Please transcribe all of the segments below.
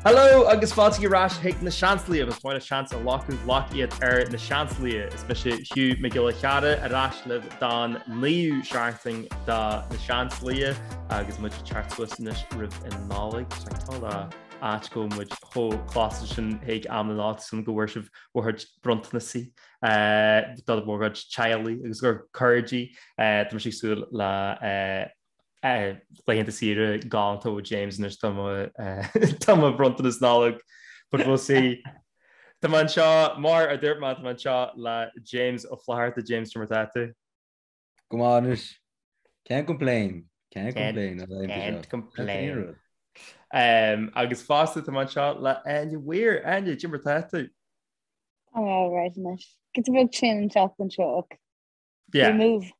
Hello agus fáilte ar ais chuig na Seansálaithe is maith le seans a ghlacadh glac iad ar na Seansálaithe. Is mise Hugh Mac Giolla Cheara ar ais libh don naoú seachtain de na Seansálaithe agus muid ag teacht suas anois roimh an Nollaig. Tá le áit go bhfuil muid chomh close sin chuig am na Nollag san go bhfuair sibh bhur gcuid bronntanasí do bhur gcuid teaghlaigh agus bhur gcairde. Tá mise ag súil le laethanta saoire galánta ó James anois do do mo bhronntanas Nollag but we'll see. Tá mé anseo mar a dúirt mé tá mé anseo le James Ó Flatharta James cad é mar atá tú. Go maith anois. Can't complain. Can't complain. Can't complain. Um, agus fosta tá mé anseo le Áine Weir Áine cad é mar atá tú. Tá mé alright anois. Giota beag tinn an tseachtain seo ach Yeah. We move.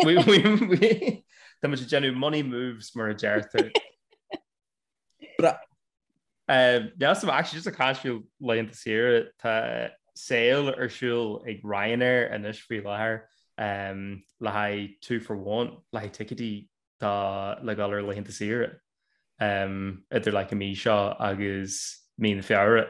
we, we, we, Tá muid ag déanamh money moves mar a deirtear. Bra. Um, yeah, so actually just ag caint faoi laethanta saoire tá sale ar siúl ag Ryanair anois faoi láthair um, le haghaidh 2 for 1 le haghaidh ticéidí do le dul ar laethanta saoire um, idir like, an mí seo agus mí na Feabhra.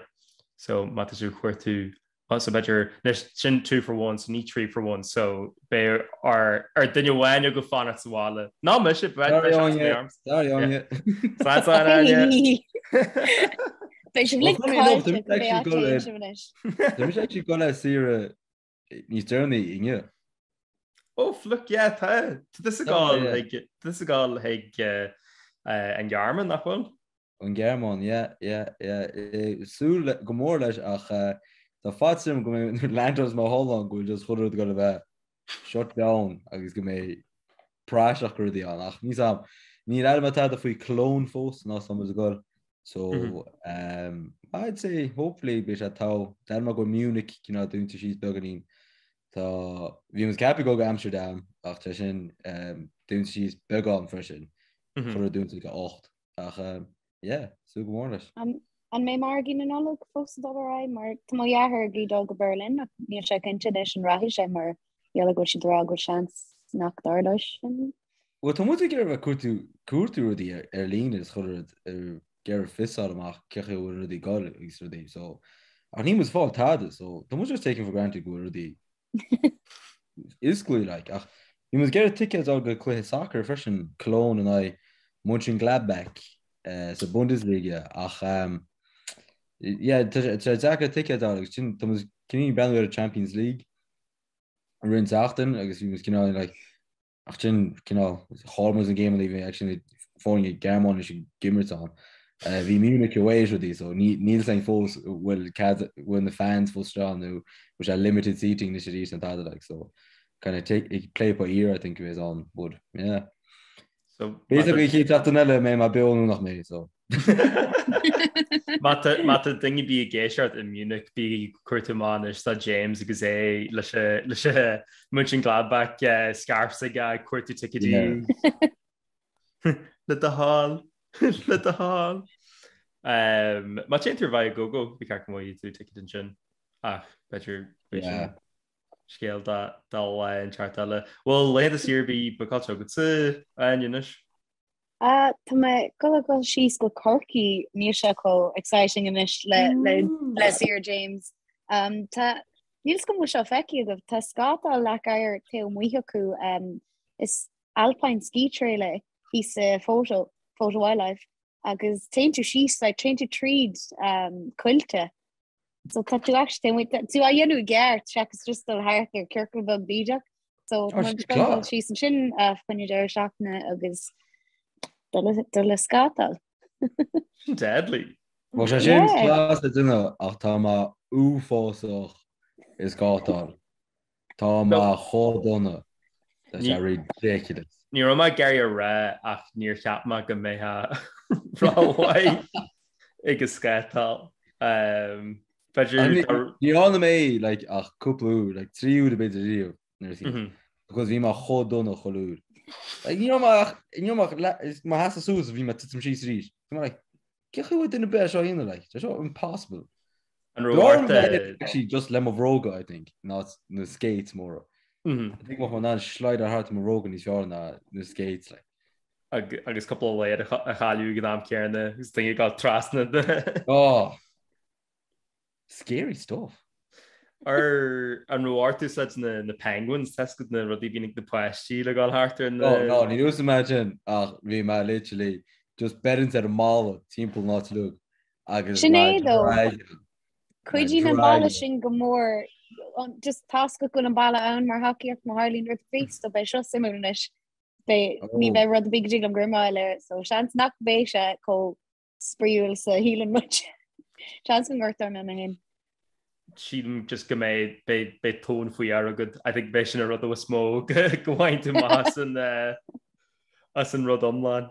So má tá tú ag cuartú So b'fhéidir anois sin 2 for 1 so ní 3 for 1 so beidh ar ar duine amháin agaibh fanacht sa bhaile. Ná mise Sorry Áine, sorry Áine. Slán slán Áine. Beidh sibh uilig caillte go mbeidh áit éigin sibh anois. Tá mise actually ag dul ar saoire níos deireanaí inniu. Oh look yeah tá tá tusa ag dul chuig tá tusa ag dul chuig an Ghearmáin nach bhfuil? An Ghearmáin, yeah, yeah, yeah. Súil go mór leis ach tá faitíos orm go mbeidh nuair a leaindeálas mé thall ann go bhfuil just chuile rud ag dul a bheith shut down agus go mbeidh praiseach de rudaí ann ach níl 's a'm. Níl aire mé tada faoi Cologne fós ná tá muid ag dul so um, I'd say hopefully beidh sé togha. D'aire mé go bhfuil Munich cineál dúnta síos beagáinín. Tá bhí muid ceaptha ag dul go Amsterdam ach tá sin um, dúnta síos beagán freisin. Chuile rud dúnta ag a 8. Ach yeah, súil go mór leis. An mbeidh margaí na Nollag fós ag dul ar aghaidh? Mar tá mo dheartháir ag iarraidh dul go Berlin ach níl sé cinnte anois an rachaidh sé mar gheall go bhfuil siad ag rá go bhfuil seans nach dtarlóidh sin. Bhuel tá muid ag iarraidh bheith cuartú cuartú rudaí ar líne is chuile rud ag iarraidh fios a fháil amach cé chaoi a bhfuil rudaí ag dul agus rudaí so ach níl muid ag fáil tada so tá muid just taking for granted go bhfuil rudaí Oscailte like ach bhí muid ag iarraidh ticéid a fháil go cluiche sacair freisin, Cologne in aghaidh Mönchengladbach sa Bundesliga ach yeah tá sé deacair ticéid a fháil agus sin tá muid cineál ag breathnú ar an Champions League i rith an tseachtain agus bhí muid cineál like Ach sin, cineál, chaill muid an game bhí actually foirne Gearmáinis ag imirt ann. Bhí Munich away is rudaí, so níl 'fhios a'inn fós bhfuil cead, bhfuil na fans fós istigh ann nó bhfuil sé limited seating anois arís nó tada like, so kind of take, play it by ear I think a bheas ann, but yeah. So, Basically an chéad seachtain eile mbeidh mé beo nó nach mbeidh, so. Má tá duine ar bith ag éisteacht i Munich bí ag cuartú amach anois tá James agus é leis leis an Mönchengladbach scarf aige ag cuartú ticéidí. Le do thoil le do thoil. Má téann tú ar Viagogo ba cheart go bhfaighidh tú ticéad ansin ach b'fhéidir b'fhéidir scéal do lá inteacht eile. Bhfuil laethanta saoire ar bith bookáilte agatsa Áine anois? Ah, tá mé ag dul a dhul síos go Corcaigh, níl sé chomh exciting anois le le le saoire James. Um, tá níl 's agam an bhfuil seo feicthe agaibh, tá scátáil leac oighir taobh amuigh acu, um, is Alpine Ski Trail é, thíos sa Fota, Fota Wildlife, agus téann tú síos, like, téann tú tríd um, coillte. So tá tú actually tá tú tú á dhéanamh i gceart seachas just dul thart ar ciorcal beag bídeach. So Oh, tá sin muid ag dul class. síos ansin uh, fá choinne deireadh seachtaine agus dul le- dul le scátáil. Sin deadly. Bhuel sé sin Yeah. class le déanamh ach tá mé uafásach i scátáil. Tá mé chomh dona. Tá sé ridiculous. Ní raibh mé ag iarraidh a rá ach níor cheap mé go mbeifeá rómhaith ag an scátáil. B'fhéidir Ní dhearna mé like ach cúpla uair, like 3 uair b'fhéidir riamh nuair a bhí because bhí mé chomh dona chuile uair. Like ní raibh mé ach ní raibh mé ach mo sheasamh suas bhí mé ag titim síos arís. Bhí mé like Cé chaoi bhfuil duine ar bith é seo a dhéanamh like? Tá seo impossible. An raibh ort a Actually just le mo bhróga I think ná na skates móra. I think mbeadh mé in ann slide thart mo bhróga níos fearr ná na skates like. Agus cúpla laoire a chailleadh ag an am céanna agus daoine ag dul trasna. Oh! Scary stuff. Ar an raibh ort úsáid na na penguins, tá a fhios agat na rudaí a bhíonn ag na páistí le dhul thart ar na. No, no, níor úsáid mé sin ach bhí mé literally just beireann ar an mballa timpeall an áit uilig agus Sin é though. Cuidíonn an balla sin go mór just tá a fhios agat go bhfuil an balla ann mar thacaíocht má tharlaíonn rud ar bith so beidh seo suimiúil anois. Beidh ní bheidh rud ar bith go dtig liom greamáil air so seans nach mbeidh sé chomh spraíúil is a shíleann muid. Seans go ngortóidh mé mé féin. Sílim just go mbeidh beidh beidh tóin faoi air agat. I think beidh sin an rud is mó go bhfaigheann tú amach as an eh, as an rud iomlán.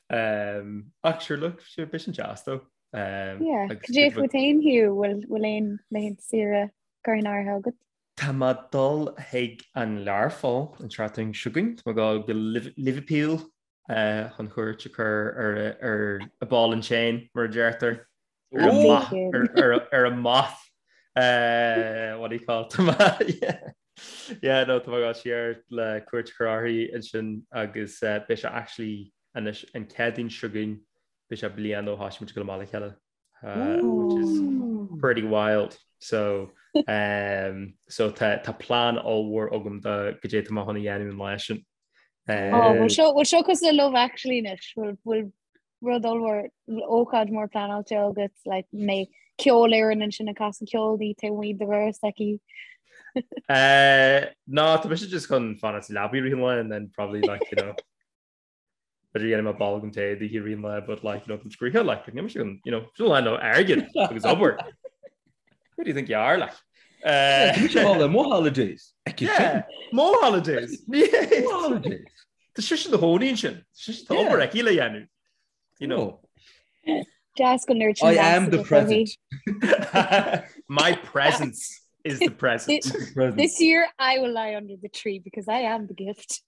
Um, ach sure look, sure beidh sin deas though. Um, Yeah. agus Cad é fút féin Hugh bhfuil bhfuil aon laethanta saoire curtha in áirithe agat? Tá mé ag dul chuig an Learpholl an tseachtain seo chugainn. Tá mé ag dul go Liverpool chun cuairt a chur ar ar a ball and chain mar a deirtear ar an moth what do you call it? Yeah. Yeah, no, tá mé ag dul siar le cuairt a chur orthu ansin agus beidh sé actually anois an Chéadaoin seo chugainn beidh sé bliain ó thosaigh muid ag dul amach le chéile. uh, which is pretty wild. So um, so tá tá plean ollmhór agam do goidé tá mé chun a dhéanamh an lá sin. Um, oh, bhfuil seo bhfuil seo cosúil le Love Actually anois bhfuil bhfuil rud ollmhór ócáid mór pleanáilte agat like mbeidh ceolfhoireann ansin ag casadh ceoil duit taobh amuigh de dhoras aici. Uh, no, tá mise just chun fanacht sa leaba i rith an lae and then probably like, you know, B'fhéidir dhéanfaidh mé bolgam tae daoithi i rith an lae but like you know tá scríofa like níl mise you know sin lá nó airgead agus obair. Who do you think you are like? Uh, Tá mo holidays. Yeah, mo holidays. Mo holidays. Tá sise ina cónaí ansin. Tá obair aici le dhéanamh. You know. Deas go nerd I am the present. My presence is the present. This year I will lie under the tree because I am the gift.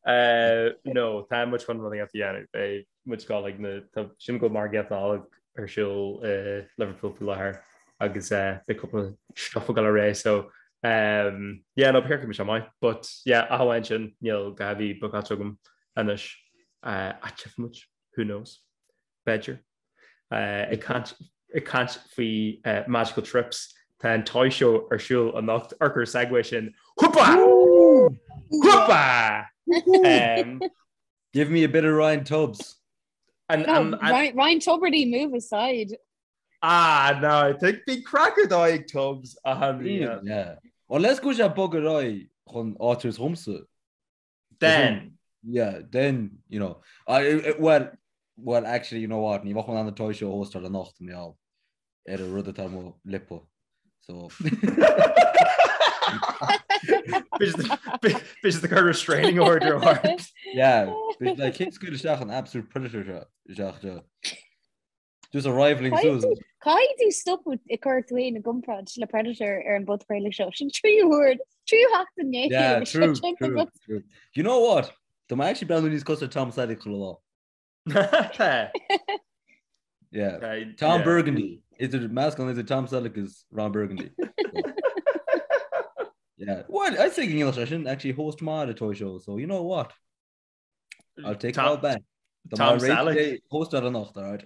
Uh, no, tá muid chun rudaí a dhéanamh beidh muid ag gabháil ag na tá sin go margaíocht Nollag ar siúl i Liverpool faoi láthair agus uh, beidh cúpla stuff ag dul ar aghaidh so um, yeah, no, b'fhéidir go mbeidh sé maith, but yeah, ach amháin sin níl a dhath ar bith bookáilte agam anois uh, ach tchífidh muid, who knows, b'fhéidir. Uh, ag caint ag caint faoi uh, magical trips tá an toy show ar siúl anocht ar segue sin Húpa! Húpa! Um, Give me a bit of Ryan Tubbs. And, no, and, and, Ryan, Ryan Tubridy move aside. Ah, no, I think bhí craic ar dóigh ag Tubbs a yeah. yeah. Well, let's go sé bog ar aghaidh chun áit dhomsa. Then. Yeah, then, you know, I, well, well, actually, you know what, ní bheadh mé in ann an toy show a hóstáil anocht mar gheall ar an rud atá mo liopa. So. B'fhéidir ag cur restraining order ort. Yeah, like, cén scaoil isteach an absolute predator seo, isteach seo. Just a rivaling suas. Caithfidh tú stopadh ag cur tú féin i gcomparáid le Predator ar an bpodchraoladh seo. Sin tríú huair, tríú sheachtain né Yeah, true, true, true. You know what? Tá mé actually breathnú níos cosúil le Tom Selleck chuile lá. Tá. Yeah. Tom Burgundy. Idir meascán idir Tom Selleck is Ron Burgundy. Yeah. Well, I think English I shouldn't actually host my toy show, so you know what? I'll take it all back. Tom Selleck. Host ar anocht, all right.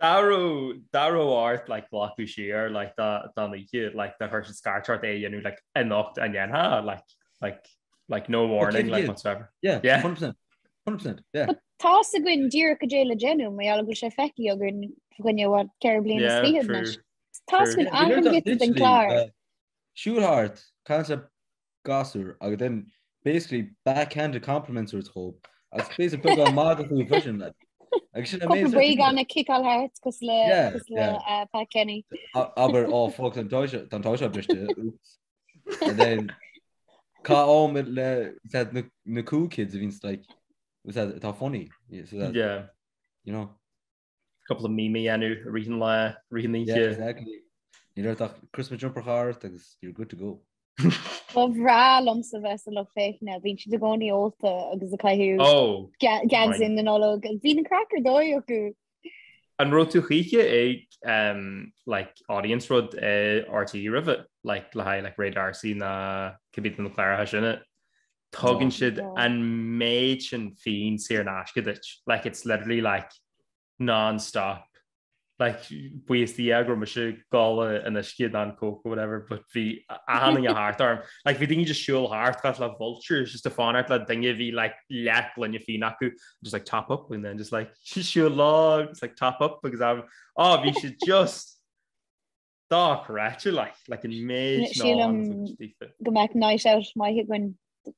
Dá raibh dá raibh ort like glacadh siar like dá dá oíche like dá chuirfeadh siad scairt ort é a dhéanamh like anocht an ndéanfá like like like no warning like whatsoever. Yeah, yeah. 100%. 100%, yeah. But tá's againn díreach goidé le déanamh mar gheall go bhfuil sé feicthe againn faoi what 4 bliana is fiche anois. Tá's againn achan giota den chlár. Siúl thart, caint le gasúr agus then basically backhanded compliments a thabhairt dhóibh agus basically beagán magadh faoi freisin like. Agus sin amazing. Cúpla bréagán a ciceáil thart cosúil le Yeah, cosúil le yeah. uh, Pat Kenny. A- Abair oh fuck tá an toy seo tá an toy seo briste oops. And then caith am le said na na cool kids a bhíonn like was that atá funny yeah, so that Yeah. you know Cúpla meme a dhéanamh i rith an lae, i rith an oíche. Yeah, exactly. Ní raibh ach Christmas jumper ort agus you're good to go. Ba bhreá liomsa bheith sa lucht féachana, bíonn siad i gcónaí ólta agus ag caitheamh Oh, geansaí na Nollag. Bíonn an craic ar dóigh acu. An raibh tú choíche ag um, like, audience rud uh, RTÉ roimhe like, le haghaidh like, Ray D'Arcy ná cibé de na cláracha sin? Tugann siad an méid sin fíon saor in aisce duit. Like, it's literally like non-stop. Like, buíochas do Dhia go raibh mise ag gol an uisce ná an coke or whatever, but bhí achan duine thart orm. Like, bhí daoine just siúl thart cosúil le vultures just ag fanacht le duine a bhí like leath gloine fíon acu, just like top up and then just like siúl leo, just like top up because I'm, oh, bhí siad just dochreidte like, like an méid Sílim go mbeadh night out maith againn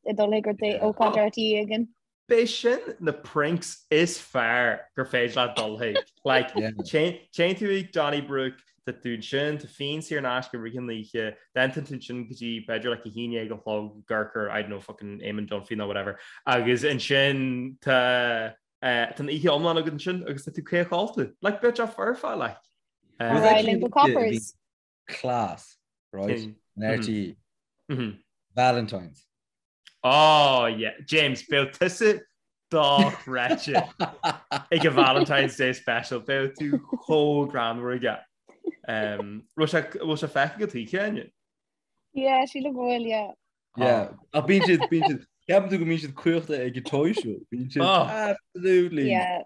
ag dul chuig rud ócáid RTÉ againn. B'é sin na pranks is fearr gur féidir leat dul chuig. Like, téann tú ag Donnybrook, tá tú ansin, tá fíon saor in aisce i rith an oíche, then tá tú ansin go dtí b'fhéidir like 11 a chlog ag amharc ar, I don't know, fucking Eamon Dunphy nó whatever, agus ansin tá eh, tá an oíche iomlán agat ansin agus tá tú caoch ólta. Like, bheadh sé foirfe, like. Ar aghaidh linn go Coppers. Class, right? In RTÉ. Valentine's. Oh yeah, James, bheadh tusa dochreidte ag an Valentine's Day special, bheadh tú chomh greannmhar aige. Um, bhfuil sé bhfuil sé feicthe agat choíche, Áine? Yeah, sílim go bhfuil, yeah. Yeah, ach bíonn siad, bíonn siad, ceapann tú go mbíonn siad caochta ag an toy show. Bíonn siad Oh. absolutely Yeah.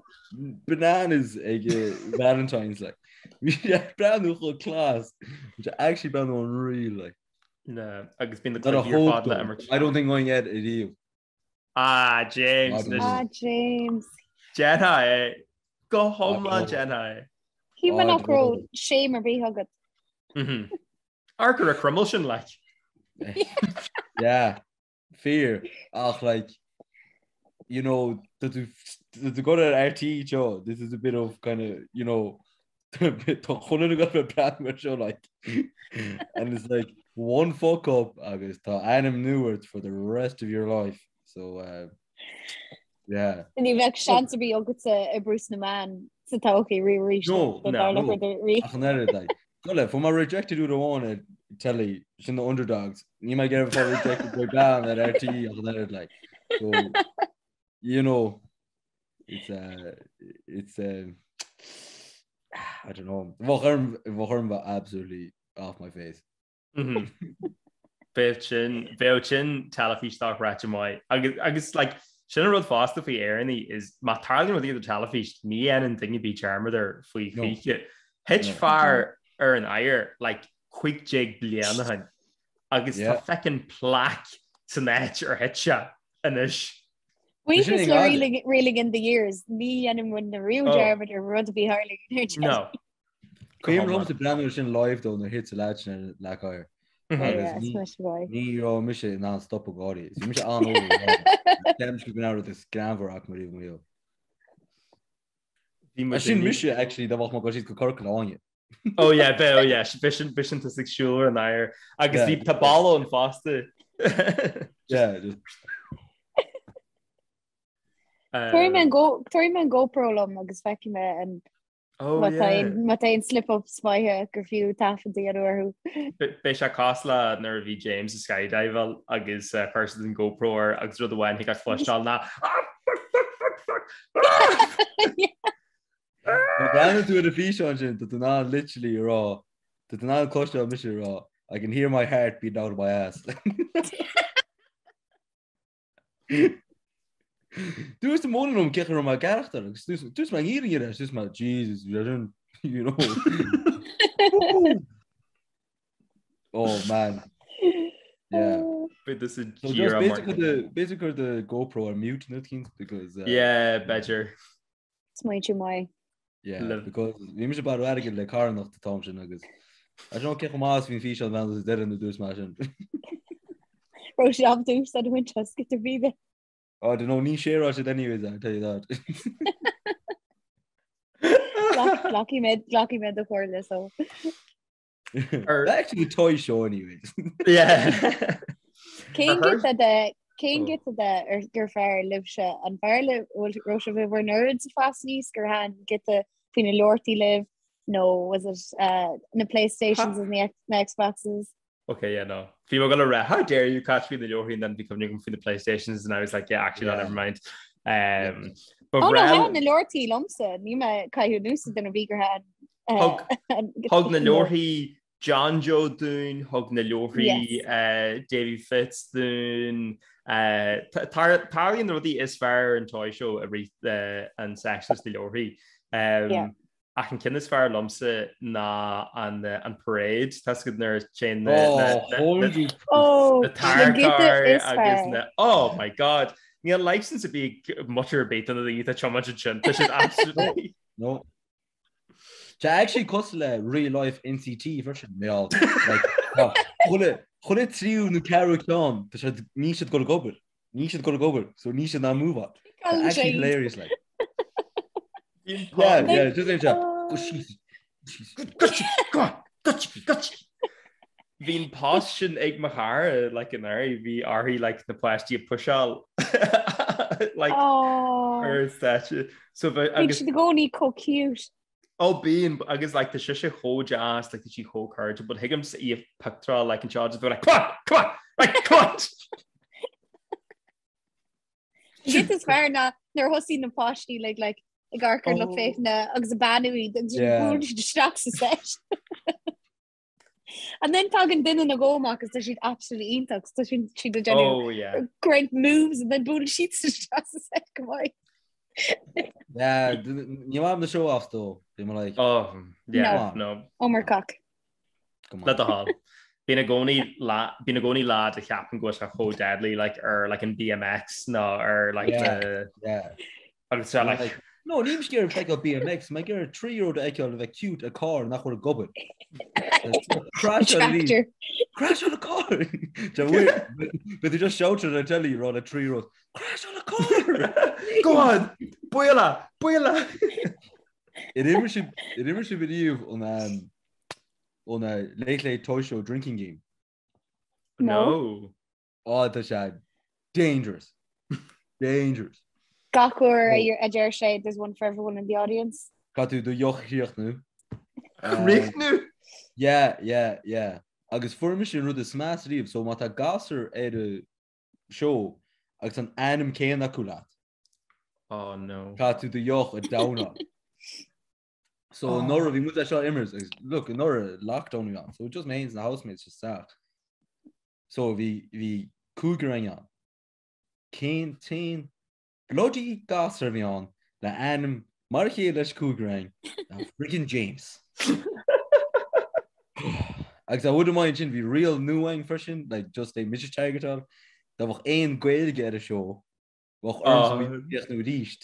bananas ag eh, Valentine's like. Bíonn siad breathnú chomh class. Bíonn siad actually breathnú unreal like. Na, agus bíonn na cluichí ar fad le imirt. I don't think going yet ariamh. Ah, James. Ah, James. Déanfá é. Go hiomlán déanfá é. Shíl mé nach raibh shame ar bith agat. Mhm. Amharc ar an chroiméal sin, like. Yeah, fíor, ach like, you know, tá tú tá tú ag dul ar RTÉ seo, this is a bit of kind of, you know, tá chuile dhuine ag dul a bheith ag breathnú air seo like, and it's like one fuck up agus tá ainm nua ort for the rest of your life, so uh, yeah. Ní bheadh seans ar bith agatsa oibriú sna meáin sa todhchaí riamh arís. No, no, no. Ach an oiread, like, Go fuair mé rejected uair amháin ar telly, sin the underdogs. Níl mé ag iarraidh fáil rejected by bean ar RTÉ ach an oiread, like. So, you know, it's uh, it's uh, I don't know. Bheadh orm bheadh orm bheith absolutely off my face. Mhm. Bheadh sin bheadh sin teilifís dochreidte maith. Agus agus like sin an rud fosta faoi Éireannaigh is má tarlaíonn rud ar an teilifís ní dhéanann duine ar bith dearmad air faoi No. choíche. Thit No. fear ar an oighear like 15 bliain ó shin agus tá Yeah. feckin plaque san áit ar thit sé anois. Buíochas Sin le é Reeling Reeling in the Years ní dhéanann muid riamh Oh. dearmad ar rud a bhí tharlaigh ar an No. teilifís. Cuimhin liomsa breathnú air sin live though nuair a thit an leaid sin ar an leac oighir. Agus ní ní raibh mise in ann stopadh gáirí. Bhí mise an-óg. Ceapaim go raibh rud is greannmhar acu riamh i mo shaol. Bhí Sin mise actually dá mbeadh mé ag dul síos go Corcaigh le Áine. Oh yeah, be oh yeah, b'shin b'shin tusa ag siúl ar an oighear agus bhí tá balla ann fosta. Yeah, just Tabharfaidh mé an Go- tabharfaidh mé an GoPro liom agus feicfidh mé an Oh, Má tá yeah. aon- má tá aon slip-ups maithe gur fiú taifead a dhéanamh orthu. Beidh sé cosúil le nuair a bhí James ag skydiveáil agus eh, chuir siad an GoPro air agus rud amháin thig leat cloisteáil ná "Ah, fuck, fuck, fuck, fuck, ah!" Má bhreathnaíonn tú ar an físeán sin, tá tú in ann literally a rá, tá tú in ann cloisteáil mise a rá, I can hear my heart beating out of my ass. Dúirt Mona liom cén chaoi a raibh mé ag aireachtáil agus dúirt dúirt mé ní ar dúirt mé Jesus bhí sin you know. Oh man. Yeah. Bit this is So just b'fhéidir cuir do b'fhéidir cuir do GoPro ar mute nó cinn because uh, Yeah, b'fhéidir. Smaointiú maith. Yeah, because bhí mise ag bailiú airgid le carthanacht an t-am sin agus I don't know cé chomh maith is bhí an físeán bhean is deireadh na dúirt mé sin. Raibh sé am dús an bhaint as go bhí de. Oh, I don't know, ní share siad anyways, I tell you that. Glacfaidh mé glacfaidh mé do chomhairle so. Ar- Actually, the toy show anyways. Yeah. Cén Ar chuir- giota de cén Oh. giota de ar gur fearr libhse an fearr libh bhfuil raibh sibh i bhur nerds ag fás aníos gur thaitin giota faoi na leabhartaí libh nó was it uh, na Playstations and the X- na Xboxes? Okay, yeah, no. Bhí mé ag dul a rá, how dare you catch me the leabharthaí and then bhí cuimhne agam faoi na Playstations and I was like, yeah, actually, no, Yeah. never mind. Um, Ba Oh no, bhreá thaitin na leabhartaí liomsa, níl mé ag caitheamh anuas ar dhuine ar bith gur thaitin. Thug thug na leabharthaí John Joe dúinn, thug na leabharthaí Yes. Davy Fitz dúinn. Tarlaíonn na rudaí is fearr ar an Toy Show i rith an section sna leabharthaí. Yeah. Ach an ceann is fearr liomsa ná an an parade, tá a fhios agat nuair a téann na Oh, na holy Oh, na na giota tarrthair is agus fearr. na Oh my God! Níl license ar bith ag mutter ar bith do na daoine atá ag tiomáint ansin. Tá siad absolutely No. Tá actually cosúil le real life NCT freisin, mé all like tá chuile chuile tríú nó ceathrú ceann tá siad níl siad ag dul ag obair. Níl siad ag dul ag obair, so níl siad in ann move on. Tá Cailleann actually sé. hilarious like. Bíonn Yeah, pop. yeah, just é go síos. Gotcha, go on, gotcha, gotcha. Bhí an post sin ag mo chara like anuraidh, bhí uirthi like na páistí a pusháil like Oh, ar stáitse. So bhe- bíonn agus siad i gcónaí chomh cute. Oh bíonn agus like tá sise chomh deas like tá sí chomh cairdiúil but thuigim í a pictureáil like anseo just like come on come on right come on An giota is fearr ná nuair a thosaigh na páistí like like ag amharc ar lucht Oh. féachana agus ag beannú iad agus Yeah. buaileann siad isteach sa set. And then tagann duine nó dhó amach agus tá siad absolutely iontach tá siad siad ag déanamh Oh yeah. great moves and then buaileann siad isteach sa set go maith. Yeah, ní maith na show offs though. Bhí mé like, Oh yeah no. Iomarcach. come Le on. do thoil. Bíonn i gcónaí la- bíonn i gcónaí lad a cheapann go bhfuil sé chomh deadly like ar like an BMX nó ar like Yeah. the Yeah. agus tá like Like, No, níl mise ag iarraidh feiceáil BMX, mé ag iarraidh three-year-old a fheiceáil a bheith cute ag carr nach bhfuil ag obair. Crash on the Tractor. Crash on a car! But they just shouted at telly rá le three-year-old, Crash on a car! Go on! Buail é! Buail é! Ar imir sibh ar imir sibh ariamh an um, an uh, Late Late Toy Show drinking game. No. No. Ó tá sé dangerous. Dangerous. Gach uair a a deir sé there's one for everyone in the audience. Caithfidh tú do dheoch a chríochnú. Chríochnú? Yeah, yeah, yeah. Agus fuair mise an rud is measa riamh, so má tá gasúr ar an seó agus an ainm céanna acu leat. Oh no. Caithfidh tú do dheoch a downáil. So Oh. anuraidh bhí muid é seo a imirt agus look anuraidh lockdown bhí ann, so just mé féin is na housemates isteach. So bhí bhí cúigear againn ann. Cén t-aon bloody gasúr a bhí ann le ainm mar a chéile leis cúigear againn ná friggin James. Agus I wouldn't mind sin bhí riail nua againn freisin, like just é mise targetáil, dá mbeadh aon Gaeilge ar an seó, bheadh ormsa Oh. críochnú arís.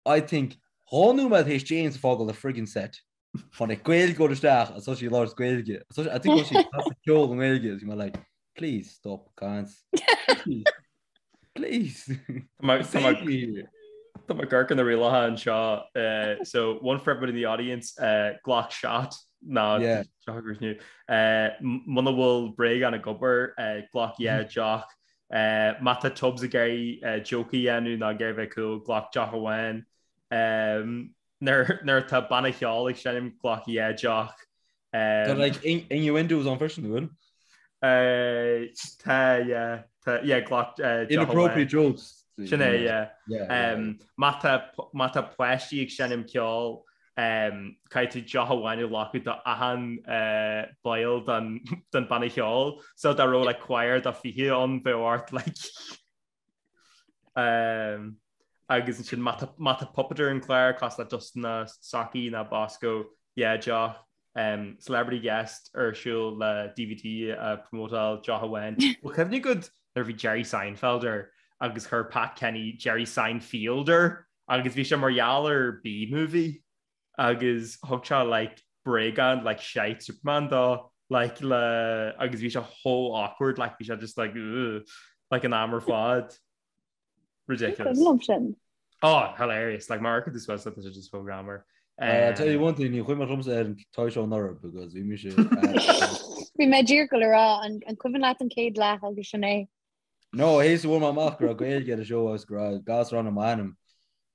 I think dhá nóiméad théis James a fágáil an friggin set, Tháinig Gaeilgeoir isteach agus thosaigh sí ag labhairt Gaeilge. I think thosaigh sí ag casadh ceol i nGaeilge agus bhí mé like, please stop caint. Please. Please. Tá Save me here. mé ag amharc ar na rialacha anseo. Uh, so one for everybody in the audience, uh, glac shot ná Yeah. deoch a chríochnú. Uh, muna bhfuil bréagán ag obair, uh, glac dhá deoch. Uh, má tá Tubbs ag iarraidh uh, joke a dhéanamh nó ag iarraidh bheith cool, glac deoch amháin. Um, Nuair atá banna ceoil ag seinm glac dhá deoch. Tá like innuendos ann freisin, an bhfuil? Tá, yeah. Tá, yeah, glac deoch amháin. Inappropriate jokes. Sin é, yeah. Má tá má tá páistí ag seinm ceoil, caithfidh tú deoch amháin a ghlacadh do achan ball den den banna ceoil. So dá raibh like choir de 20 ann bheadh ort like Um, agus ansin má tá má tá puppeteer ar an chlár cosúil le Dustin nó Socky nó Bosco, dhá deoch, um, celebrity guest ar siúl le DVD a promótáil deoch amháin. Bhfuil cuimhne agat nuair a bhí Jerry Seinfeld air agus chuir Pat Kenny Jerry Seinfeld air agus bhí sé mar gheall ar B-movie agus thug sé like bréagán like shite Superman dó like le agus bhí sé chomh awkward like bhí sé just like ugh like an am ar fad. Ridiculous. Cuimhin liom sin. Oh, hilarious. Like mar tú suas tá sé just chomh greannmhar. Uh, tell you one thing, ní chuimhin liomsa ar an toy show anuraidh because bhí mise Bhí mé díreach le rá an an cuimhin leat an chéad leath agus sin é. No, théis a bhfuair mé amach go raibh Gaeilge ar an seó agus go raibh gasúr ann le m'ainm.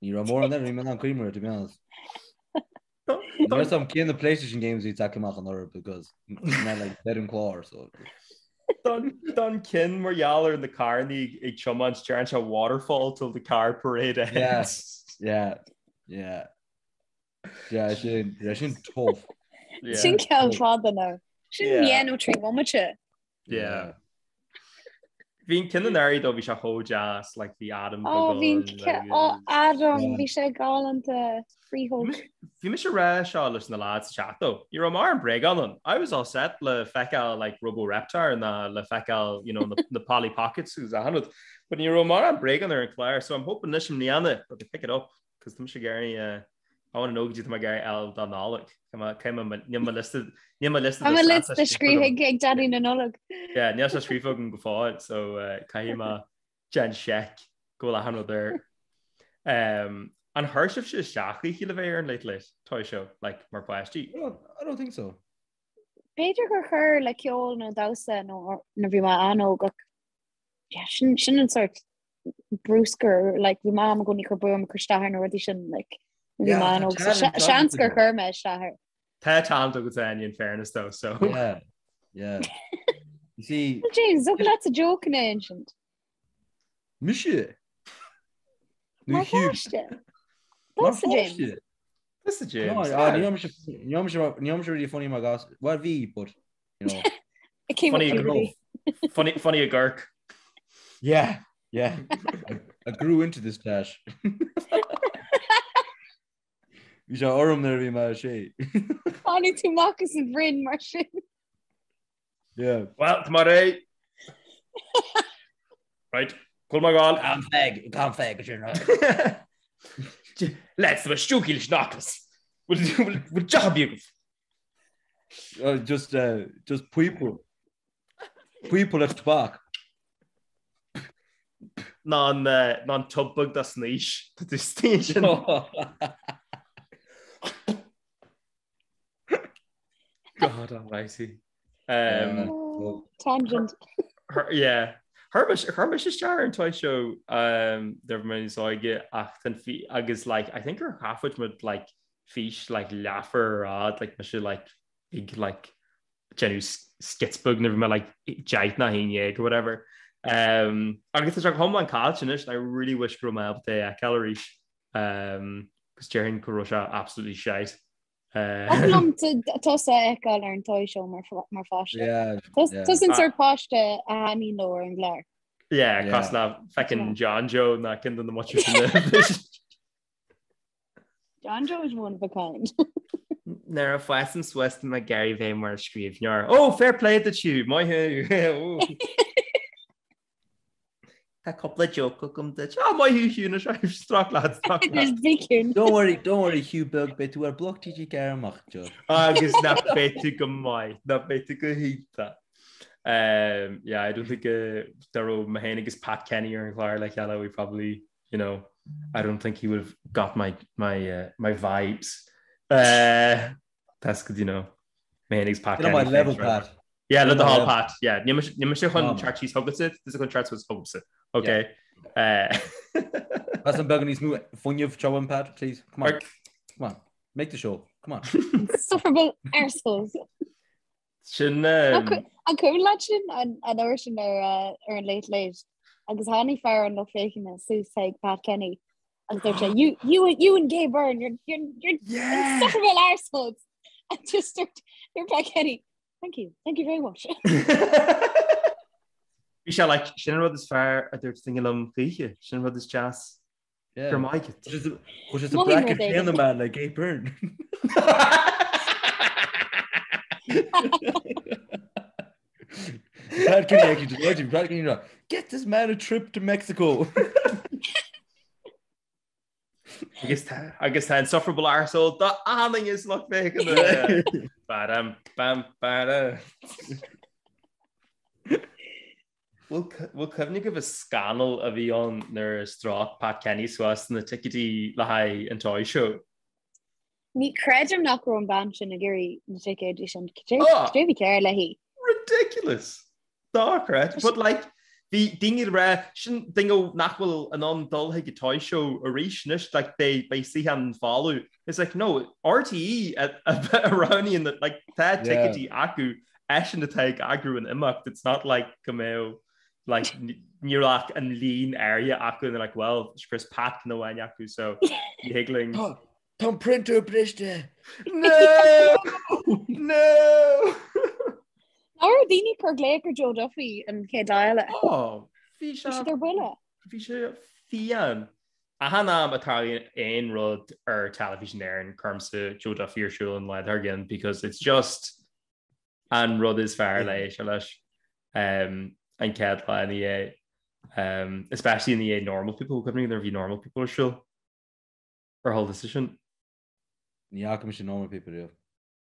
Ní raibh mórán eile, ní raibh mé in ann cuimhneamh air, to be honest. Ní raibh 'fhios a'm cé na PlayStation games bhí tagtha amach anuraidh because mé like dead an clár, so. Don cinn mar gheall ar na carrannaí ag tiomáint deireann sé waterfall till the car parade ends. Yeah, yeah, yeah. Sin, yeah, sin tough. Sin ceann fada nó. Sin yeah. nó 3 bhomaite. Yeah. Bhí an ceann anuraidh though bhí sé chomh deas like bhí Adam Oh bhí oh Adam bhí sé galánta free hug. Bhí mise ag rá seo leis na lads sa chat though. Ní raibh mórán bréagán ann. I was all set le feiceáil like Robo Reptar ná le feiceáil you know na, na Polly Pockets agus achan rud. But ní raibh mórán bréagán ar an chlár so I'm hoping anois i mbliana that they pick it up cos tá mise ag iarraidh uh, I want to know goidé tá mé ag iarraidh a fháil don Nollaig. Níl mo liosta níl mo liosta Tá mo liosta scríofa ag Daddy na Nollag. Yeah, níl sé scríofa agam go fóill, so uh, caithfidh mé déan seic go bhfuil achan rud air. Um, an chuir sibhse isteach choíche le bheith ar an Late Late Toy Show, like, mar pháistí? I don't, I don't think so. B'fhéidir gur chuir le ceol nó damhsa nó nuair bhí mé an-óg ach yeah, sin, sin an sort bruscar like bhí mam i gcónaí ag cur brú orm cur isteach ar na rudaí sin like bhí mé an-óg so seans gur chuir mé isteach air. Tá talent agat Áine in fairness though so. Yeah, yeah. You see. Well, James, look that's a joke na insint. Mise? Mar pháiste. Mar pháiste. Tusa James. No, ah, ní raibh mise really funny mar ghasúr. Well, bhí, but you know. Funny funny funny a gurk. Yeah, yeah. I, I grew into this tash. Bhí sé orm nuair a bhí mé a sé. Tháinig tú amach as an bhroinn mar sin. Yeah. Well, tá mé réidh. Right, cool my God. Gan feg, gan feg, sin. Let's do a stúcaí leis nachlas. Bhfuil deoch ar bith agaibh? Uh, just, uh, just people. People at tobac. Ná an, uh, ná an tub beag de snaois. Tá tú station. God almighty. Um, oh, tangent. Her, yeah. Chuir mise isteach ar an Toy Show um, nuair a bhí mé níos óige ach agus like, I think gur thaifead muid like, fís like leathuair ar fhad like mise like ag like déanamh skits beag nuair a bhí mé like 10 nó 11 or whatever. Um, agus tá sé go hiomlán caillte anois I really wish go raibh mé ábalta é a fheiceáil arís. Um, cos déarfainn go raibh sé absolutely shite. Ach liom tusa a fheiceáil ar an Toy Show mar mar pháiste. Yeah, yeah. Tusa an sort páiste a thaitníonn leo ar an gclár. Yeah, cosúil le feckin John Joe ná ceann de na muitir sin. John Joe is one of a kind. Nuair a fhásaim suas tá mé ag iarraidh bheith mar scríbhneoir. Oh, fair play duit Hugh, maith thú. Tá cúpla joke agam duit. Ah, maith thú Hugh na sé strac leat, strac leat. Big Hugh. Don't worry, don't worry Hugh beag, beidh tú ar Bloc TG4 amach anseo. Agus nach mbeidh tú go maith, nach mbeidh tú go hiontach. Um, yeah, I don't think uh, dá raibh mé féin agus Pat Kenny ar an chlár le chéile, we probably you know, I don't think he would have got my, my, uh, my vibes. Uh, that's good, you know, mé féin agus Pat Kenny. my level, Pat. Yeah, le do thoil Pat. Yeah, níl mise chun teacht síos chugatsa, tusa chun teacht suas chugamsa. Okay. Uh, That's an beagán níos mó fuinnimh trom, Pat, please. Come on. Come on. Make the show. Come on. Insufferable arseholes. Sin An cuimhin leat sin an uair sin ar ar an Late Late agus tháinig fear an lucht féachana suas chuig Pat Kenny agus dúirt sé you you you and Gay Byrne you're you're you're Yeah! insufferable arseholes and just dúirt dúirt Pat Kenny thank you thank you very much. Bhí sé like sin an rud is fearr a dúirt duine liom choíche, sin an rud is deas. Go raibh maith agat. Chuir sé sa bracket céanna mé le Gay Byrne. Pat Kenny actually just watching Pat Kenny get this man a trip to Mexico. Agus tá agus tá insufferable arsehole dá anning is lucht féachana. Bam bam bam. Bhfuil cuimhne agaibh an scannal a bhí ann nuair a stróic Pat Kenny suas na ticéidí le haghaidh an Toy Show? Ní chreidim nach raibh an bhean sin ag iarraidh na ticéidí sin. Cad é bhí cearr léi? Ridiculous! Dochreidte. But like, bhí daoine ag rá, sin daoine nach bhfuil in ann dul chuig an Toy Show arís anois, like, beidh suíochán folamh. It's like, no, RTÉ a roghnaíonn, like, tá ticéidí acu. eisean atá ag eagrú an imeacht, it's not like go mbeadh like ní raibh ach an líon áirithe acu and they're like well Chris Pat nó amháin acu so ní thig linn. Tá an printer briste! No! No! Ná raibh daoine ag cur glaoch ar Joe Duffy an chéad lá eile. Oh, bhí sé Bhí siad ar buile. Bhí sé fiáin. Achan am a tarlaíonn aon rud ar teilifís in Éirinn, cuirimse Joe Duffy ar siúl an lá dár gcionn because it's just an rud is fearr le éisteacht leis um, an chéad lá ina dhiaidh. Um, especially ina dhiaidh Normal People, cuimhnigh nuair a bhí Normal People ar siúl ar chuala tusa sin. Ní fhaca mise Normal People riamh.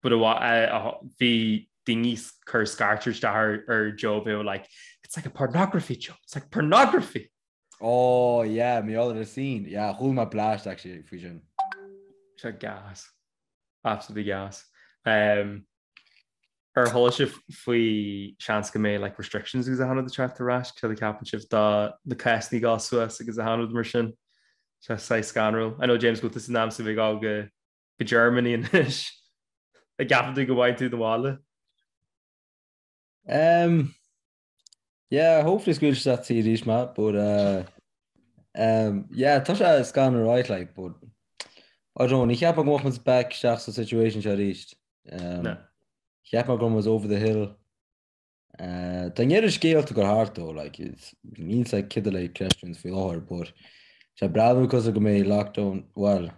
But bhí daoine ag cur scairteadh isteach ar ar Joe bhí like it's like a pornography Joe, it's like pornography. Oh yeah, mé all the scene. Yeah, chuala mé blast actually faoi sin. Sé gas. Absolutely gas. Um, ar chuala sibh faoi seans go mbeidh like restrictions agus achan rud ag teacht ar ais, céard a cheapann sibh do na cásanna ag dul suas agus achan rud mar sin. Sé saghas scanrúil. I know James go bhfuil tusa in ainm is a bheith ag dul go go Germany anois. An gceapann tú go bhfaighidh tú do bhaile? Um, yeah, hopefully scaoilfidh siad arís mé, but uh, um, yeah, tá sé scanrúil right, like, but I don't know, ní cheapaim go mbeadh muid back isteach sa situation seo arís. Um, No. Cheap mé go raibh muid over the hill. Uh, tá an oiread scéalta ag dul thart though, like, it's, níl like cad é le creidstiúint faoi láthair, but tá sé breathnú cosúil go mbeidh lockdown, well,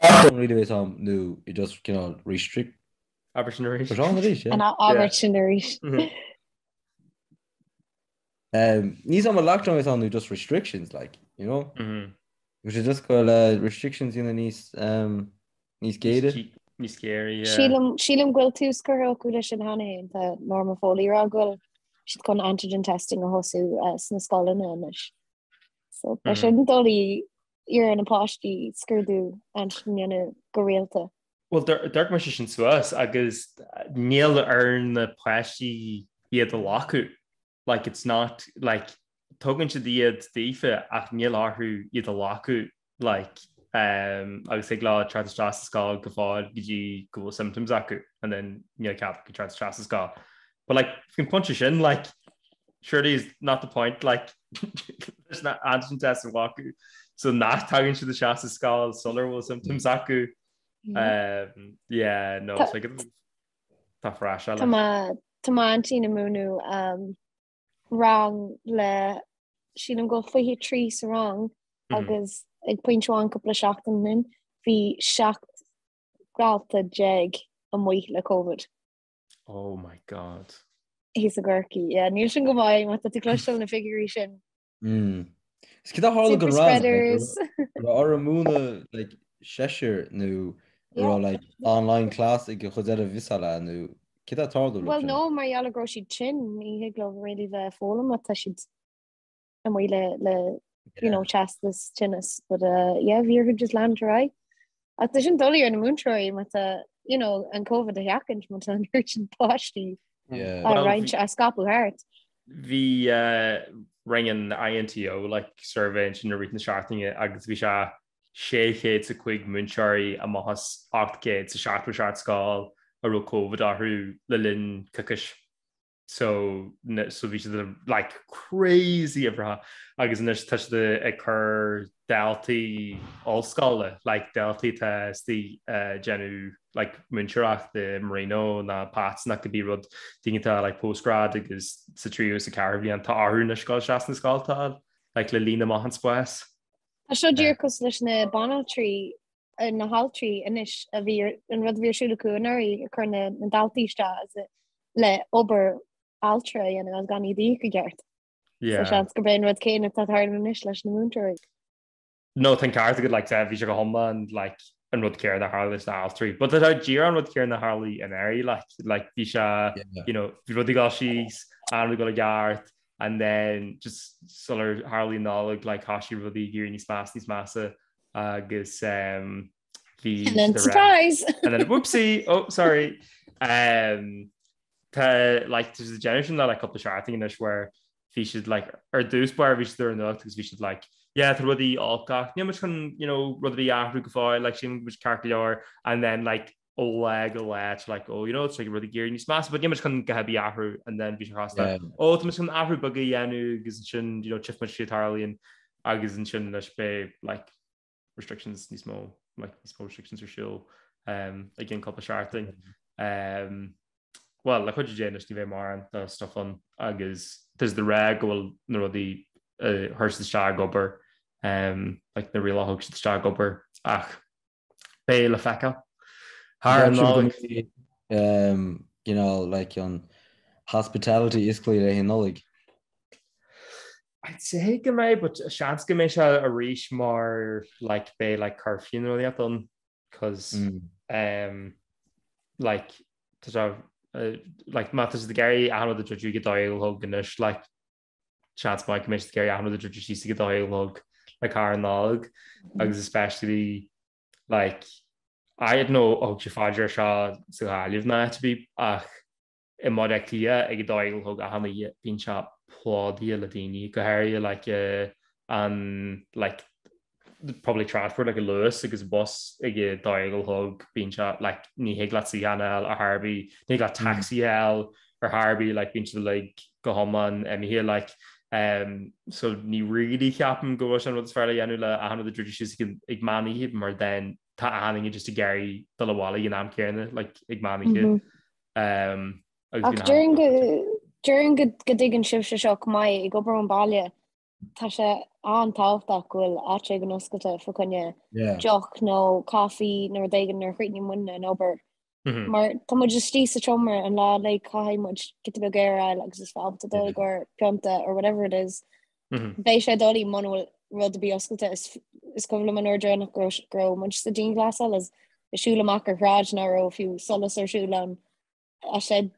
lockdown really bheidh ann nó it just cineál restrict Abair sin arís. Seán arís, yeah. An abair sin arís. Um, níl 's a'm an lockdown a bheidh ann nó just restrictions, like, you know? Mm -hmm. Which is just go le restrictions ina níos um, níos géire. Níos géire, yeah. Sílim sílim go bhfuil tús curtha acu leis sin cheana féin tá Norma Foley ag rá go bhfuil siad chun antigen testing a thosú uh, sna scoileanna anois. So beidh mm. sin doiligh ar na páistí scrúdú antigen a dhéanamh go rialta. Bhuel, d'amharc mise sin suas agus níl ar na páistí iad a ghlacadh. Like, it's not, like, tugann siad iad daofa ach níl orthu iad a ghlacadh, like, um, agus thig leo teacht isteach sa scoil go fóill go dtí go bhfuil symptoms acu and then níl cead acu teacht isteach sa scoil. But like, faoin pointe sin, like, surely is not the point, like, leis na antigen test a ghlacadh so nach tagann siad isteach sa scoil sular bhfuil symptoms acu. Um, yeah, no, it's like, tá freis Tá mo tá m'aintín ag múineadh um, rang le sílim go bhfuil 23 sa rang mm. agus ag pointe amháin cúpla seachtain ó shin bhí 17 dalta amuigh le COVID. Oh my God. Thíos i gCorcaigh, yeah, níl sin go maith má tá tú ag cloisteáil na figiúirí sin. Mm. Is cad a tharla don rang? Raibh orthu múineadh like, seisear nó raibh like, online class ag an chuid eile mhissála nó cad a tharla Well no, mar gheall go raibh siad tinn, ní thig leo really bheith ag foghlaim má tá siad amuigh le le you know, teastas tinnis, but uh, yeah, bhí orthu just leanúint ar aghaidh. Ach tá sin doiligh ar na múinteoirí má tá you know, an COVID a sheachaint má tá an oiread sin páistí á roinnt á scaipeadh thart. Bhí rinne an INTO like survey ansin i rith na seachtaine agus bhí sé 605 múinteoirí amach as 877 scoil a raibh COVID orthu le linn coicís. so so bhí siad like crazy uimhreacha agus anois tá siad ag cur daltaí ollscoile like daltaí atá istigh ag déanamh like múinteoireacht i Marino ná Pats ná cibé rud daoine atá like postgrad agus sa tríú sa ceathrú bhliain tá orthu anois dul isteach sna scoltacha like le líonadh amach an spás. Tá seo díreach cosúil leis na banaltraí na haltraí anois a bhí an rud a bhí ar siúl acu anuraidh ag cur na ndaltaí isteach le obair altra a dhéanamh agus gan iad a íoc i gceart. Yeah. So seans gurb é an rud céanna atá ag tarlú anois leis na múinteoirí. No, tá an ceart agat like bhí sé go hiomlán like an rud céanna a tharla leis na haltraí. But tá díreach an rud céanna a tharla anuraidh like like bhí sé you know bhí rudaí ag dul síos, an rud ag dul i gceart and then just sular tharlaigh an Nollaig like thosaigh rudaí ag éirí níos measa níos measa agus um, bhí And then surprise! And then whoopsie! Oh, sorry! Um, tá like there's a generation le like cúpla seachtain anois where bhí siad like ar dtús báire bhí siad ar an nuacht agus bhí siad like yeah tá rudaí olc ach níl muid chun you know rud a bhí athrú go fóill like sílim go bhfuil ceart go leor and then like. Ó lá go lá it's like oh you know it's like rud ag éirí níos measa but níl muid chun a dhath ar bith a athrú and then bhí sé chasta oh tá muid chun athrú beag a dhéanamh agus ansin you know tchífidh muid cad a tharlaíonn agus ansin anois beidh like restrictions níos mó like níos mó restrictions ar siúl um, i gcionn cúpla seachtain. Um, well le cuidiú Dé anois ní bheidh mórán de stuff ann agus tá siad ag rá go bhfuil na rudaí uh, chuir siad isteach ag obair um, like na rialacha a thug siad isteach ag obair ach Beidh le feiceáil. Thar an Nollaig. You know, like an hospitality oscailte le haghaidh Nollaig. I'd say go mbeidh, but seans go mbeidh sé arís mar like beidh like curfew nó rudaí ann cos um, like tá sé uh, like má tá siad ag iarraidh achan rud a druidiú ag a dó dhéag a chlog anois like seans maith go mbeidh siad ag iarraidh achan rud a druidiú síos ag a dó dhéag a chlog like thar an Nollaig agus especially like I don't know an dtug sibh fá dear seo sa Ghaillimh nó áit ar bith ach i mBaile Átha Cliath ag a dó dhéag a chlog achan oíche bíonn sé plódaithe le daoine go háirithe like an like public transport like an Luas agus bus ag a dó dhéag a chlog bíonn sé like ní thig leat suíochán a fháil ar chor ar bith ní thig leat taxi a fháil ar chor ar bith like bíonn siad uilig go hiomlán imithe like um, so ní really ceapaim go bhfuil sé an rud is fearr le dhéanamh le achan rud a druidiú síos ag ag meán oíche mar then tá achan duine just ag iarraidh dul abhaile ag an am céanna like ag meán oíche mm -hmm. um, agus Ach déarfainn go déarfainn go go dtuigeann sibhse seo go maith ag obair ón baile Tá sé an-tábhachtach go bhfuil áit éigin oscailte fá choinne deoch nó caife nó rud éigin nuair a chríochnaíonn muidne an obair. Mar tá muid istigh sa tseomra an lá like caithfidh muid giota beag aer a fháil agus is ábalta dul i gcomhair pionta or whatever it is. Beidh sé doiligh muna bhfuil rud ar bith oscailte. Is cuimhin liom an uair deireanach go raibh muid sa dianghlasáil is ag siúl amach ar shráid nach raibh fiú solas ar siúl ann. Tá sé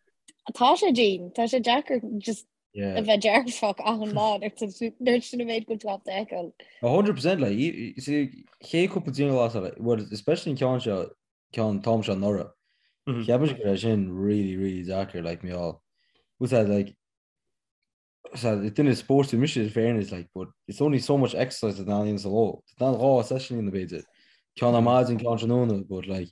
tá sé dian, tá sé deacair just a bheith dearfach achan lá nuair sin an méid go dtá feiceáil. 100% like chéad cúpla dianghlasáil well especially an ceann seo ceann an t-am seo anuraidh. Cheap mise go raibh sin really really deacair like me all was that like So duine spóirt mise in fairness like but it's only so much exercise atá in ann sa ló. Tá dhá session in b'fhéidir. Ceann ar maidin ceann tráthnóna but like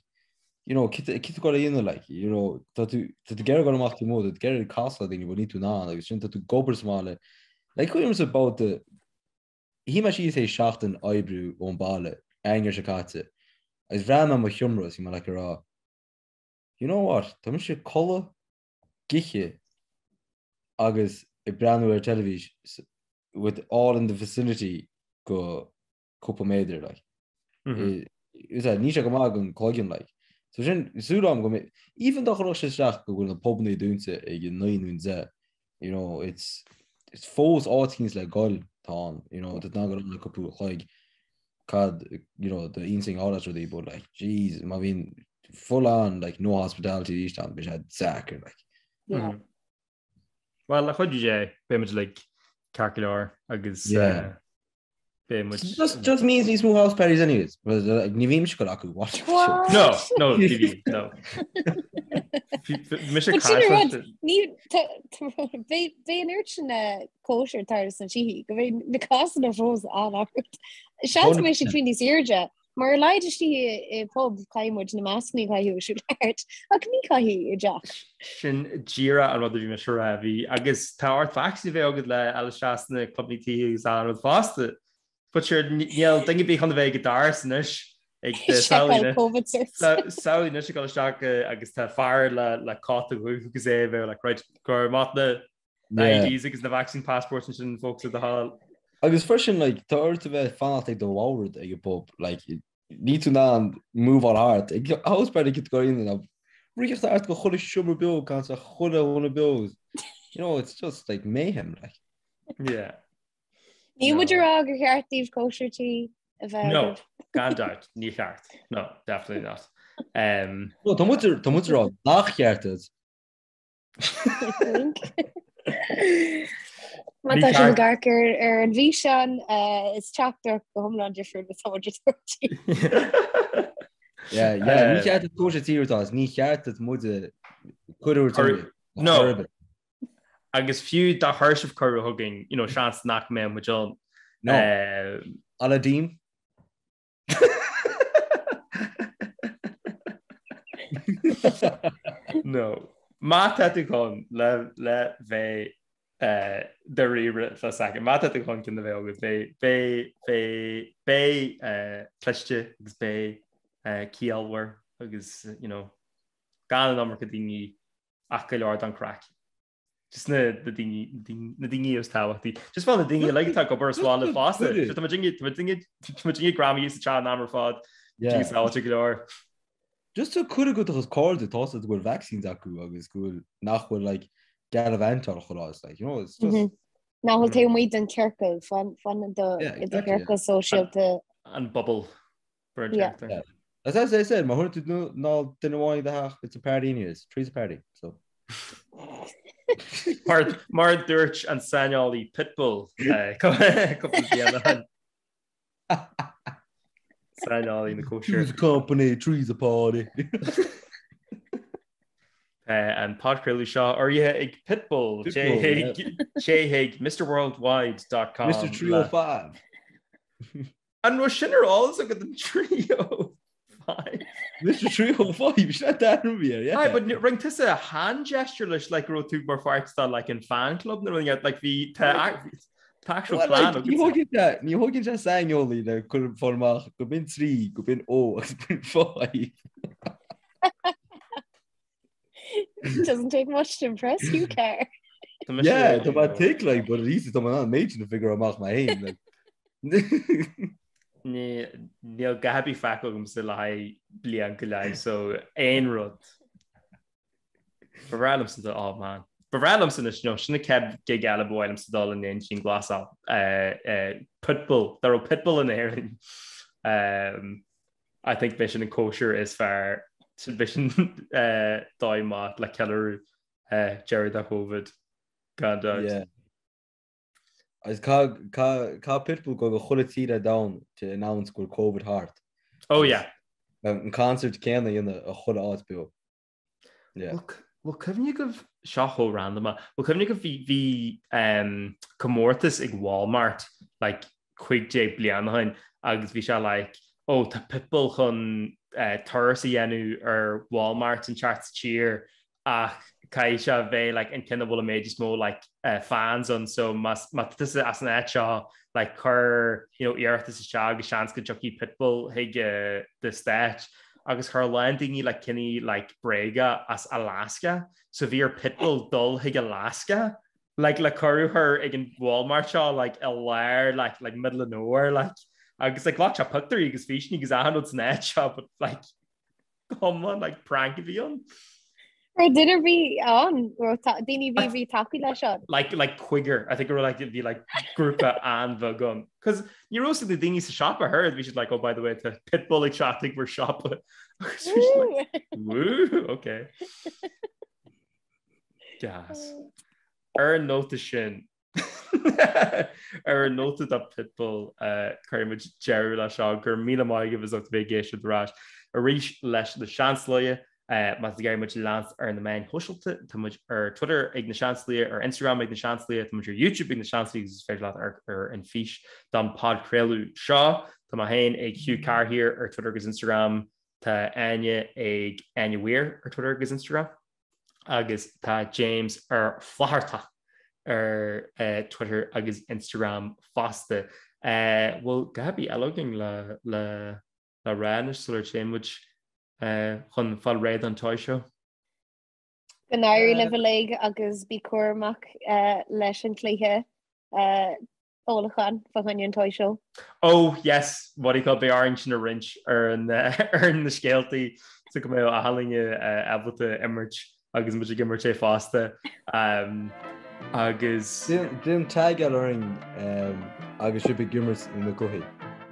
you know cad tá tú ag goil a dhéanamh like you know tá tú tá tú ag iarraidh dul amach taobh amuigh tá tú ag iarraidh casadh le daoine but níl tú in ann agus sin tá tú ag obair sa mbaile. Like chuaigh mise about the shuigh mé síos théis seachtain oibriú ón baile Eanáir seo caite agus bhreathnaigh mé i mo sheomra is bhí mé like ag rá you know what tá mise ag codladh ag ithe agus ag breathnú ar teilifís with all in the vicinity go cúpla méadar like. Mm -hmm. Is é níl sé go maith don cloigeann like. So sin súil agam go mbeidh even dá chuirfeadh sé isteach go bhfuil na pubannaí dúnta ag a 9 nó an 10 you know it's it's fós áit éicint le goil tá ann you know tá go le cúpla uair a chloig cad you know the insing all that rudaí but like jeez má bhíonn full on like no hospitality arís ann beidh sé deacair like. Yeah. Mm. Well le cuidiú Dé beidh muid like ceart go leor agus yeah. uh, beidh muid Just just means níos mó house parties anyways. Well, like, ní bhím go acu watch. No, no, ní bhí, no. Mise But sin an rud, ní beidh an oiread sin cóisir tar sna tithe go mbeidh na cásanna fós an-ard. Seans go mbeidh siad faoi níos airde, mar ar a laghad istigh i pub caithfidh muid na mascanna a chaitheamh ag siúl thart, ach ní chaithfidh i dteach. Sin díreach an rud a bhí mise a rá, bhí, agus tá ort vacsaín a bheith agat le fháil isteach sna clubanna tithe agus achan rud fosta. But sure, níl duine ar bith chun a bheith ag an doras anois ag Seiceáil Covid certs. Samhlaigh anois ag dul isteach agus tá fear le cóta dhubh agus é a bheith like, right, cuir amach na IDs agus na vaccine passports ansin folks le do thoil. Agus freisin like, tá ort a bheith fanacht ag do bhord ag an bpub, like, níl tú in ann move-áil thart. Ag house party cad go ná rith thart go chuile seomra beag caint le chuile dhuine beag. You know, it's just like mayhem like. Yeah. Níl muid ag rá gur cheart daoibh cóisir tí a bheith No, gan dabht, ní cheart. No, definitely not. Um, no, tá muid tá muid ag rá nach cheart duit. Má tá sibh ag amharc ar ar an bhfíseán eh, is teachtaireacht go hiomlán difriúil atá muid ag tabhairt. Yeah, yeah, ní cheart duit cóisir tí atá, ní cheart duit muid a cuireadh No. Agus fiú dá chuir sibh cuireadh chugainn, you know, seans nach mbeadh muid ann. No. Eh, Aladdin. No. Má tá tú chun le le bheith dáiríre fá soicind, má tá tú chun ceann a bheith agat, beidh beidh beidh beidh cliste agus beidh ciallmhar agus you know gan an iomarca daoine ach go leor don craic. Just na daoine na daoine is tábhachtaí. Just fá na daoine uilig atá ag obair as bhaile fosta. So tá muid tá muid tá muid greamaithe sa teach an am ar fad. Yeah. Sábháilte go leor. Just tá cuireadh do do chuid cairde tá a fhios agat go bhfuil vaccines acu agus go bhfuil nach bhfuil like galavantáil chuile áit like you know it's just mm-hmm. Nach bhfuil taobh amuigh den ciorcal fan fan do do chiorcal sóisialta an bubble Yeah. Yeah. As I said, má thugann tú ná duine amháin i do theach, it's a party anyways. Three's a party, so. Mar mar a dúirt an saineolaí Pitbull eh, cúpla bliain ó shin. Saineolaí na cóisir. Two's company, three's a party. Eh, an podchraoladh seo urraithe ag Pitbull Pitbull, Téigh chuig MrWorldwide.com Mr. 305. An raibh sin ar eolas agat an 305? Mr. 305, sin an t-ainm a bhí air, yeah. Aye, but rinne tusa hand gesture leis like go raibh tú mar pháirt de like an fan club nó rud like bhí tá tá actual Well, plan like, ní agat. thógann sé ní thógann sé saineolaí le cur fáil amach go b'in 3, go b'in O agus b'in 5. Doesn't take much to impress you, Car. Tá mise- Yeah, tá mé thick like, but at least tá mé in ann an méid sin a figure amach mé féin. Like. Ní- Níl a dhath ar bith feicthe agamsa le haghaidh bliain go leith, so aon rud. Ba bhreá liomsa dul, oh man. Ba bhreá liomsa anois, no, sin an chéad gig eile ba mhaith liomsa dul i ndiaidh an dianghlasáil. Eh, eh, Pitbull, dá raibh Pitbull in Éirinn. Um, I think b'é sin an cóisir is fearr, b'é sin dóigh maith le ceiliúradh deireadh de Covid, gan dabht. Yeah. Agus caithfidh Pitbull go go chuile tír ar domhan to announce go bhfuil Covid thart. Oh yeah. An concert céanna a dhéanamh i chuile áit beo. Yeah. Bhfuil cuimhne agaibh, seo chomh random, bhfuil cuimhne agaibh bhí bhí um, comórtas ag Walmart like 15 bliain ó shin agus bhí sé like oh tá Pitbull chun uh, turas a dhéanamh ar Walmart inteacht sa tír ach caithfidh sé bheith like an ceann a bhfuil an méid is mó like uh, fans ann so má má tá tusa as an áit seo like cuir you know, iarratas isteach agus seans go dtiocfaidh Pitbull chuig uh, do stát agus chuir a lán daoine like cinní like bréige as Alaska so bhí ar Pitbull dul chuig Alaska like le cuireadh a chur ag an Walmart seo like i lár like like middle of nowhere like agus like ghlac sé pictiúirí agus físeáin agus achan rud san áit seo but like iomlán like prank a bhí ann. Raibh duine ar bith ann raibh daoine bhí bhí tacaí leis ann. Like like cúigear I think go raibh like bhí like grúpa an-bheag ann. Cos ní raibh a fhios ag na daoine sa siopa heard bhí siad like oh by the way tá Pitbull ag teacht chuig bhur siopa. Agus bhí siad like, Woo okay. Gas. Ar an nóta sin Ar an nóta de Pitbull cuirfidh muid deireadh leis seo. Go raibh míle maith agaibh as ucht a bheith ag éisteacht ar ais arís leis na Seansálaithe. Má tá tú ag iarraidh muid a leanacht ar na meáin shóisialta, tá muid ar Twitter ag na Seansálaithe, ar Instagram ag na Seansálaithe, tá muid ar YouTube ag na Seansálaithe agus is féidir leat amharc ar an fís don podchraoladh seo. Tá mé féin ag Hugh Carr here ar Twitter agus Instagram. Tá Áine ag Áine Weir ar Twitter agus Instagram. agus tá James ar Flathartach ar Twitter agus Instagram fosta. Bhfuil a dhath ar bith eile againn le le le rá anois sular téann muid chun fáil réidh don toy show? Go n-éirí libh uilig agus bí cúramach leis an chluiche. ólacháin fá choinne an toy show. Oh yes, what do you call beidh orainn sin a roinnt ar an ar na scéaltaí so go mbeidh achan duine ábalta imirt agus muid ag imirt é fosta. Um, agus Déan tagáil orainn um, agus sibh ag imirt na cluichí.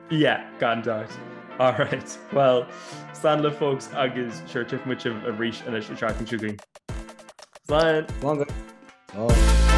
Yeah, gan dabht. Alright, well, slán libh folks agus sure tchífidh muid sibh arís anois an tseachtain seo chugainn. Slán! Slán. Slán.